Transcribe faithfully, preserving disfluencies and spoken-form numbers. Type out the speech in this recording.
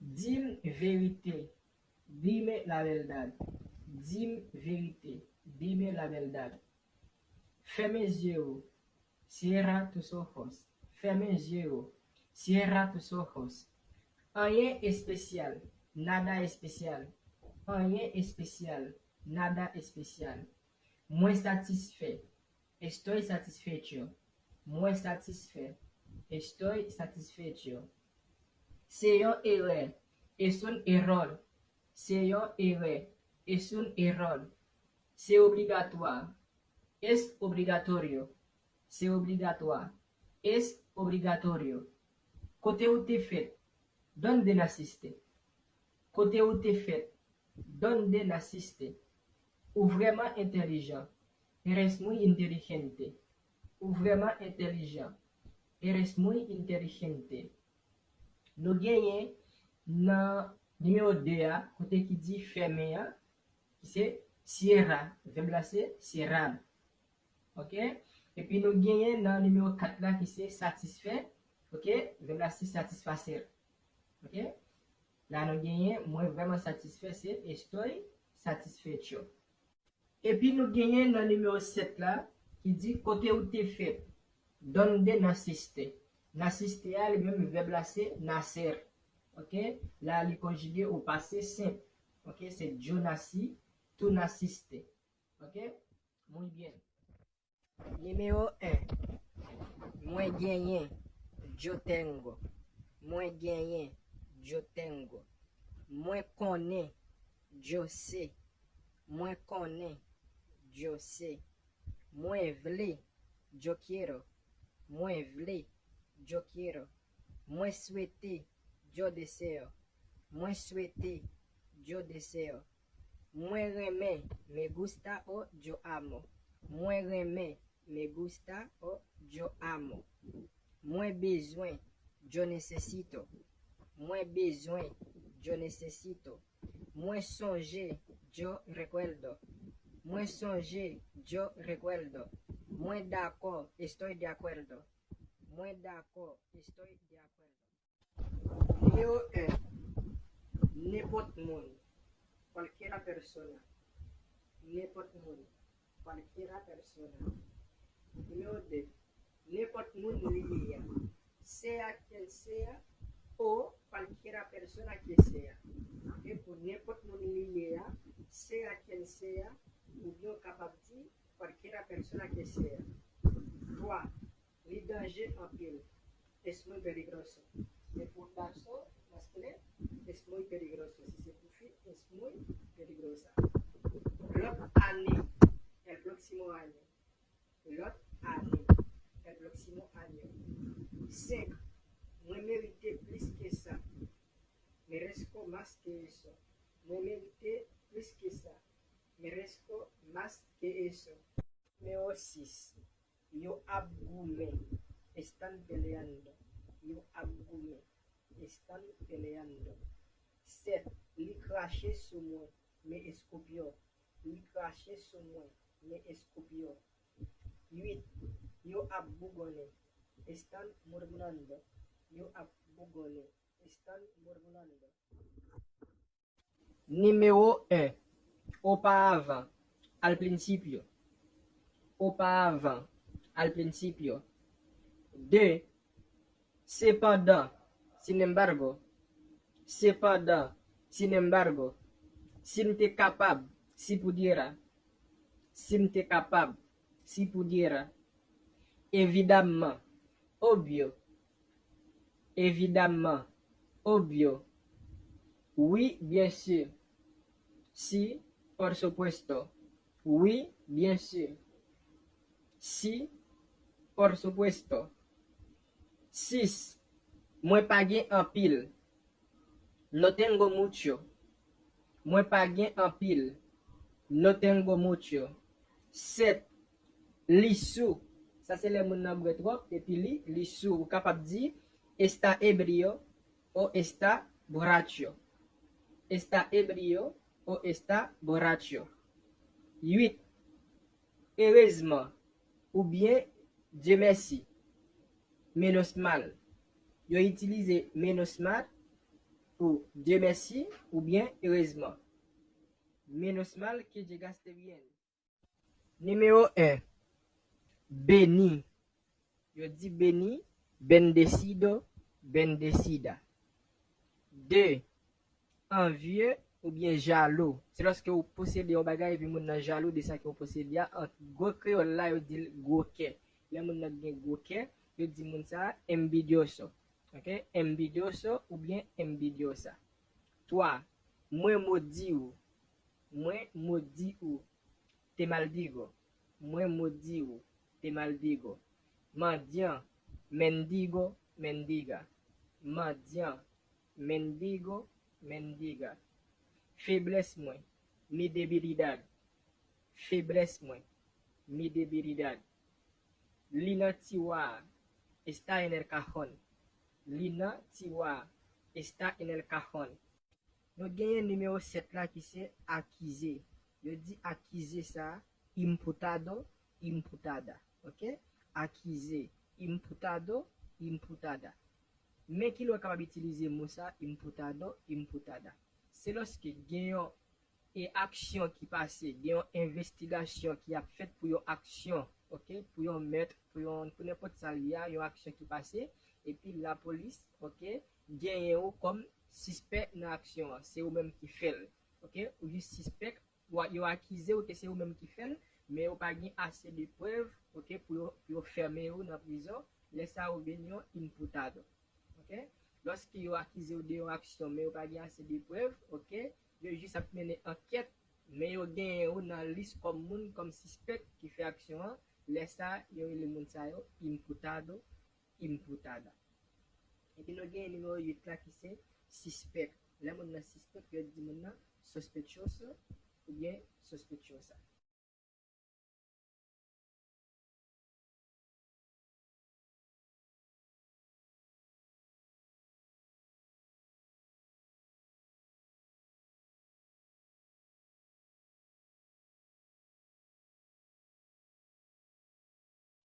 Di m verite. Dime la verdad. Di m verite. Dime la verdad. Fèmen zye w. Cierra tus ojos. Fèmen zye w. Cierra tus ojos. Anyen espesyal. Nada especial. Anyen espesyal. Nada especial. Mwen satisfè. Estoy satisfecho. Mwen satisfè. Estoy satisfecho. Se yon erè. Es un error. Se yon erè. Es un error. Se obligatwa. Es obligatorio. Se obligatwa. Es obligatorio. Kote ou te fèt? Donde naciste? Kote ou te fèt? Donde naciste? Ou vrèman entèlijan. Eres muy inteligente. Ou vrèman entèlijan. Eres muy inteligente. Nou genyen nan nimewo de a, kote ki di fèmen an, ki se cierra. Vèb la se cerrar. Ok? Epi nou genyen nan nimewo kat la ki se satisfè. Ok? Vèb la se satisfacer. Ok? La nou genyen, mwen vrèman satisfè, se estoy satisfecho. Epi nou genyen nan nimewo sèt la, ki di kote ou te fèt. Donde naciste? Naciste a, li menm, vèb la se nacer. Ok? La, li konjige o pase senp. Ok? Se yo nací, tú naciste. Ok? Muy bien. Nimewo en. Mwen genyen. Yo tengo. Mwen genyen. Yo tengo. Mwen konnen. Yo sé. Mwen konnen. Yo sé. Mwen vle. Yo quiero. Mwen vle. Yo quiero. Mwen swete. Yo deseo. Mwen swete. Yo deseo. Mwen renmen. Me gusta o yo amo. Mwen renmen. Me gusta o yo amo. Mwen bezwen. Yo necesito. Mwen bezwen. Yo necesito. Mwen sonje. Yo recuerdo. Mwen sonje. Yo recuerdo. Mwen dakò. Estoy de acuerdo. Mwen dakò. Estoy de acuerdo. Nimewo en. Nenpòt moun. Cualquiera persona. Nenpòt moun. Cualquiera persona. Nimewo de. Nenpòt moun li ye a. Sea quien sea o cualquiera persona que sea. Ok, pou nenpòt moun li ye a, sea quien sea, oubyen w kapab di cualquiera persona que sea. Twa. Li danje anpil. Es muy peligroso. Men pou gason maskilen, es muy peligroso. Si se pou fi, es muy peligrosa. Lòt ane, el próximo año. Lòt ane, el próximo año. Senk. Mwen merite plis ke sa. Merezco más que eso. Mwen merite plis ke sa. Merezco más que eso. Nimewo sis. Yo ap goumen. Están peleando. Yo ap goumen. Están peleando. Sèt. Li krache sou mwen. Me escupió. Li krache sou mwen. Me escupió. Uit. Yo ap bougonnen. Están murmurando. Yo ap bougonnen. Están murmurando. Nimewo en. Oparavan. Al principio. Oparavan. Al principio. De. Sepandan. Sin embargo. Sepandan. Sin embargo. Si m te kapab. Si pudiera. Si m te kapab. Si pudiera. Evidamman. Obvio. Evidamman. Obvio. Wi, byen si. Si, por supuesto. Wi, byen si. Si, por supuesto. Sis. Mwen pa gen anpil. No tengo mucho. Mwen pa gen anpil. No tengo mucho. Sèt. Li sou. Sa se lè moun nan bwè twòp, epi li, li sou. Ou kapab di, está ebrio o está borracho. Está ebrio o está borracho. Uit. Erezman, oubyen Dye mèsi. Menos mal. Yo itilize menos mal Ou Dieu merci oubyen erezman. Menos mal que llegaste bien. Nimewo en, beni. Yo di beni, bendecido, bendecida. De, anvye oubyen jalou. Se lòske ou posede yon bagay epi moun nan jalou de sa ke ou posede a. An gwo kreyòl la, yo di l gwo kè. Lè moun nan gen gwo kè, yo di moun sa a envidioso. Ok? Envidioso oubyen envidiosa. Twa, mwen modi ou. Mwen modi ou. Te maldigo. Mwen modi ou. Te maldigo. Mandyan, mendigo, mendiga. Mandyan, mendigo, mendiga. Feblès mwen, mi debilidad. Feblès mwen, mi debilidad. Li nan tiwa a, está en el cajón. Li nan tiwa a, está en el cajón. Nou genyen nimewo sèt la ki se akize. Yo di akize sa a, imputado, imputada. Ok? Akize, imputado, imputada. Men ki lè w kapab itilize mo sa, imputado, imputada. Se lòske gen yon e aksyon ki pase, gen yon envestigasyon ki ap fèt pou yon aksyon, ok, pou yon mèt, pou yon, pou nenpòt sa l ye a, yon aksyon ki pase, epi lapolis, ok, genyen ou kòm sispè nan aksyon an, se ou menm ki fè l, ok, ou jis sispèk, yo akize w ke se ou menm ki fè l, men yo pa gen ase de prèv, ok, pou yo, pou yo fèmen ou nan prizon, lè sa a ou vin yon imputado. Ok? Lòske yo akize w de yon aksyon, men yo pa gen ase de prèv, ok? Yo jis ap mennen ankèt, men yo genyen ou nan lis kòm moun, kòm sispèk ki fè aksyon an, lè sa a, yo rele moun sa yo imputado, imputada. Epi nou genyen nimewo uit la ki se sispèk. Lè moun nan sispèk, yo di moun nan sospechoso oubyen sospechosa.